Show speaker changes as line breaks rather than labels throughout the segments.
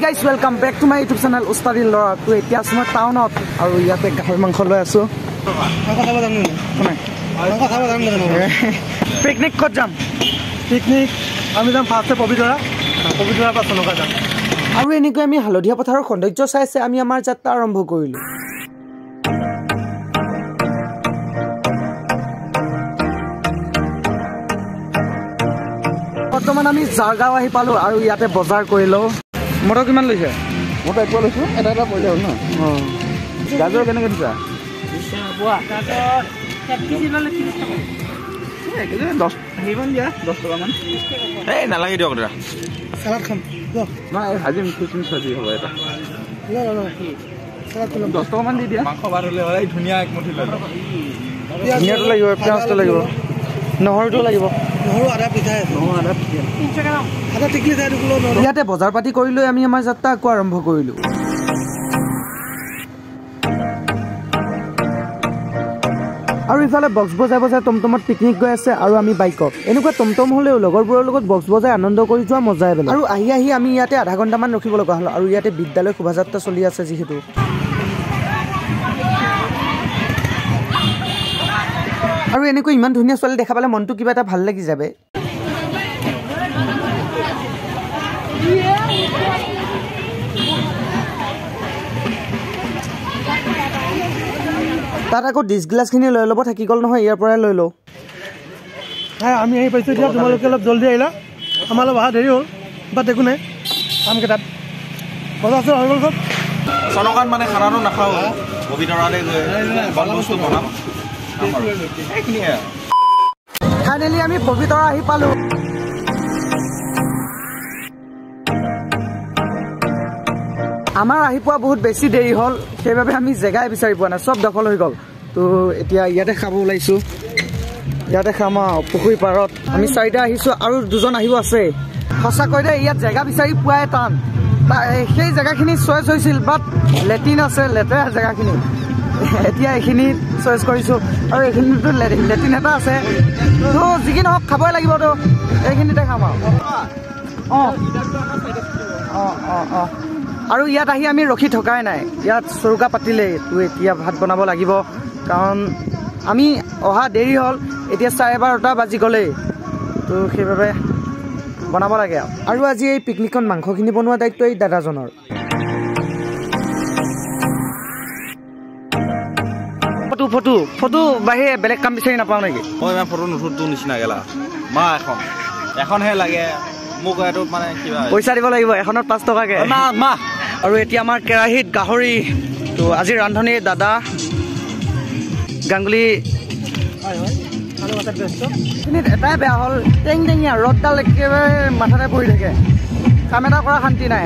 Guys, welcome back to my YouTube channel উস্তাদিল ল'ৰা। তো এতিয়া আছোঁ মই টাউনত আৰু ইয়াতে গাহৰি মাংস লৈ আছোঁ। পিকনিক ক'ত যাম?
পিকনিক আমি যাম ফাৰ্ষ্টে পবিতৰা, পবিতৰাৰ পৰা চনকা যাম।
আৰু এনেকৈ আমি হালধীয়া পথাৰৰ সৌন্দৰ্য চাই চাই আমি আমাৰ যাত্ৰা আৰম্ভ কৰিলোঁ। বৰ্তমান আমি জাৰগাঁও আহি পালোঁ আৰু ইয়াতে বজাৰ কৰিলোঁ। মটৰ কিমান লৈছে?
মটৰ এক পোৱা লৈছোঁ, এটা এটা পইচা হ'ল ন।
অঁ,
গাজৰ কেনেকৈ দিছা? দহ হেৰিমান দিয়া, 10 টকামান। এই নালাগে দিয়ক দাদা,
চালাড খাম।
নহয়, ভাজিম, খিচমিচ ভাজি হ'ব এটা। 10 টকামান দি দিয়া। মাংস ভাত হ'লে হ'লে ধুনীয়া এক মুঠি লৈ লওক।
ধুনীয়াটো লাগিব, পিঁয়াজটো লাগিব, নহৰুটো লাগিব।
নহৰু আধা পিঠাই আছে।
নহৰু আধা পিঠাই।
আধা টিকলি যায়।
ইয়াতে বজাৰ পাতি কৰি লৈ আমি আমাৰ যাত্ৰা আকৌ আৰম্ভ কৰিলোঁ। আৰু ইফালে বক্স বজাই বজাই টমটমত পিকনিক গৈ আছে আৰু আমি বাইকত। এনেকুৱা টমটম হ'লেও লগৰবোৰৰ লগত বক্স বজাই আনন্দ কৰি যোৱা মজাই বেলেগ। আৰু আহি আহি আমি ইয়াতে আধা ঘণ্টামান ৰখিব লগা হ'ল আৰু ইয়াতে বিদ্যালয় শোভাযাত্ৰা চলি আছে যিহেতু। আৰু এনেকৈ ইমান ধুনীয়া ছোৱালী দেখা পালে মনটো কিবা এটা ভাল লাগি যাবে। তাত আকৌ ডিছ গিলাচখিনি লৈ ল'ব থাকি গ'ল নহয়, ইয়াৰ পৰাই লৈ লওঁ।
আমি আহি পাইছোঁ এতিয়া, তোমালোকে অলপ জল্দি আহিলা, আমাৰ অলপ অহা দেৰি হ'ল, বাট একো নাই, কামকেইটাত বজাৰ চজাৰ হৈ গ'ল চব।
চনকাত মানে খানাটো নাখাওঁ, পবিতৰাতে গৈ বনবস্তু বনাম, এইখিনিয়ে।
ফাইনেলি আমি পবিতৰা আহি পালোঁ। আমাৰ আহি পোৱা বহুত বেছি দেৰি হ'ল, সেইবাবে আমি জেগাই বিচাৰি পোৱা নাই, চব দখল হৈ গ'ল। তো এতিয়া ইয়াতে খাব ওলাইছোঁ, ইয়াতে খাম আৰু পুখুৰী পাৰত। আমি চাৰিটা আহিছোঁ আৰু দুজন আহিব আছে। সঁচাকৈ দেই, ইয়াত জেগা বিচাৰি পোৱাই টান। সেই জেগাখিনি চইচ হৈছিল, বাট লেট্ৰিন আছে, লেতেৰা জেগাখিনি। এতিয়া এইখিনি চইচ কৰিছোঁ আৰু এইখিনিতো লেট্ৰিন এটা আছে। তো যি কি নহওক খাবই লাগিব, তো এইখিনিতে খাম আৰু। অঁ অঁ অঁ অঁ আৰু ইয়াত আহি আমি ৰখি থকাই নাই, ইয়াত চৰুকা পাতিলেই। তো এতিয়া ভাত বনাব লাগিব, কাৰণ আমি অহা দেৰি হ'ল, এতিয়া 12:30 বাজি গ'লেই। তো সেইবাবে বনাব লাগে। আৰু আজি এই পিকনিকত মাংসখিনি বনোৱা দায়িত্ব এই দাদাজনৰ। ফটো ফটো ফটো বাহিৰে বেলেগ কাম বিচাৰি নাপাওঁ নেকি?
মই ইমান ফটো নুঠো তোৰ নিচিনা গেলা। মা এখন এখনহে লাগে মোক, এইটো মানে কিবা
পইচা দিব লাগিব, এখনত 5 টকাকে।
মা।
আৰু এতিয়া আমাৰ কেৰাহীত গাহৰি। তো আজি ৰান্ধনী দাদা গাংগুলী। এটাই বেয়া হ'ল, টেং টেঙীয়া ৰ'দডাল একেবাৰে মাথাতে পৰি থাকে, কাম এটা কৰা শান্তি নাই,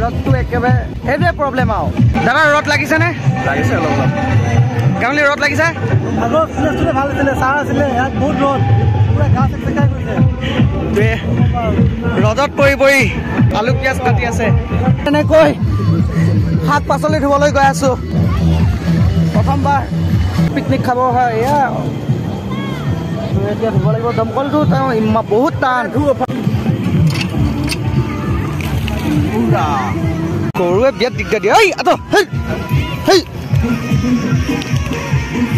ৰ'দটো একেবাৰে, সেইটোৱে প্ৰব্লেম আৰু। দাদা ৰ'দ লাগিছেনে?
লাগিছে অলপ অলপ।
গাংগুলী ৰ'দ লাগিছে?
আগৰ ভাল আছিলে, চাহ আছিলে, ইয়াত বহুত ৰ'দ, পুৰা গা চেকচেকাই গৈছে।
ৰ'দত পৰি পৰি আলু পিঁয়াজ কাটি আছে। এনেকৈ শাক পাচলি ধুবলৈ গৈ আছোঁ, প্ৰথমবাৰ পিকনিক খাব হয় এয়া। এতিয়া ধুব লাগিব, দমকলটো বহুত টান। গৰুৱে বিৰাট দিগদাৰ দিয়ে। ঐ আঁতৰ, হেই।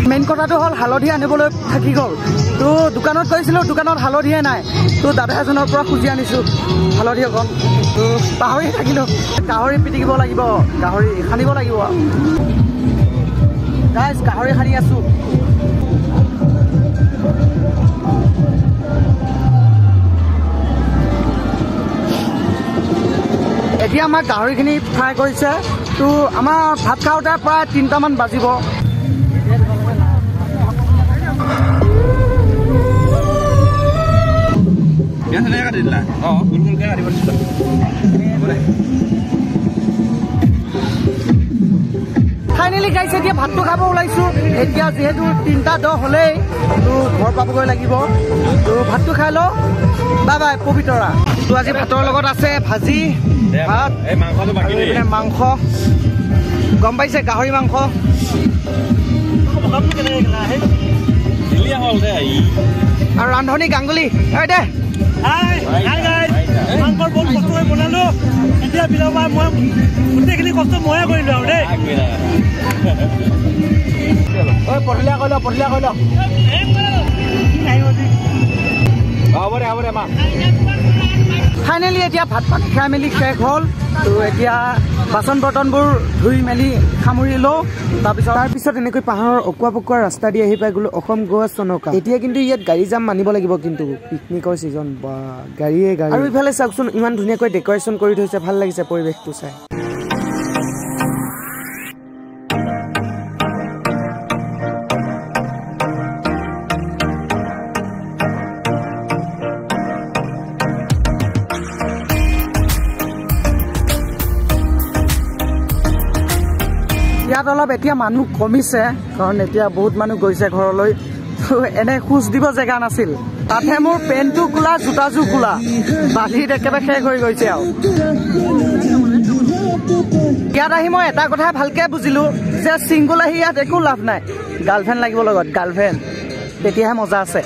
মেইন কথাটো হ'ল হালধি আনিবলৈ থাকি গ'ল। তো দোকানত গৈছিলোঁ, দোকানত হালধিয়ে নাই। তো দাদা এজনৰ পৰা খুজি আনিছোঁ হালধি অকণ, তো পাহৰি থাকিলোঁ। গাহৰি পিটিকিব লাগিব, গাহৰি সানিব লাগিব। গাইজ গাহৰি সানি আছোঁ। এতিয়া আমাৰ গাহৰিখিনি ফ্ৰাই কৰিছে। তো আমাৰ ভাত খাওঁতে প্ৰায় 3টামান বাজিব। ফাইনেলি গাইছে এতিয়া ভাতটো খাব ওলাইছোঁ। এতিয়া যিহেতু 3:10 হ'লেই, তো ঘৰ পাবগৈ লাগিব। তো ভাতটো খাই লওঁ, বাই বাই পবিতৰা। তো আজি ভাতৰ লগত আছে ভাজি, ভাত, মাংস, গম পাইছে, গাহৰি মাংস। আৰু ৰান্ধনী গাংগুলী। দে।
Hi guys. মাংস বহুত কষ্ট কৰি বনালোঁ। এতিয়া বিলাব মই গোটেইখিনি কষ্ট ময়ে কৰিলোঁ আৰু দেই।
ফাইনেলি এতিয়া ভাত পানী খাই মেলি শেষ হ'ল। তো এতিয়া বাচন বৰ্তনবোৰ ধুই মেলি সামৰি লওঁ। তাৰপিছত এনেকৈ পাহাৰৰ অকোৱা পকোৱা ৰাস্তা দি আহি পাই গ'লো অসম গোৱা চনকা। এতিয়া কিন্তু ইয়াত গাড়ী জাম মানিব লাগিব, কিন্তু পিকনিকৰ ছিজন বা গাড়ীয়ে গাড়ী। আৰু ইফালে চাওকচোন ইমান ধুনীয়াকৈ ডেক'ৰেশ্যন কৰি থৈছে, ভাল লাগিছে পৰিৱেশটো চাই। ইয়াত অলপ এতিয়া মানুহ কমিছে, কাৰণ এতিয়া বহুত মানুহ গৈছে ঘৰলৈ। এনে খোজ দিব জেগা নাছিল, তাতহে মোৰ পেণ্টটো খোলা, জোতাযোৰ খোলা, বালিত একেবাৰে শেষ হৈ গৈছে। আৰু ইয়াত আহি মই এটা কথাই ভালকে বুজিলো যে ছিংগল আহি ইয়াত একো লাভ নাই, গাৰ্লফ্ৰেণ্ড লাগিব লগত, গাৰ্লফ্ৰেণ্ড, তেতিয়াহে মজা আছে।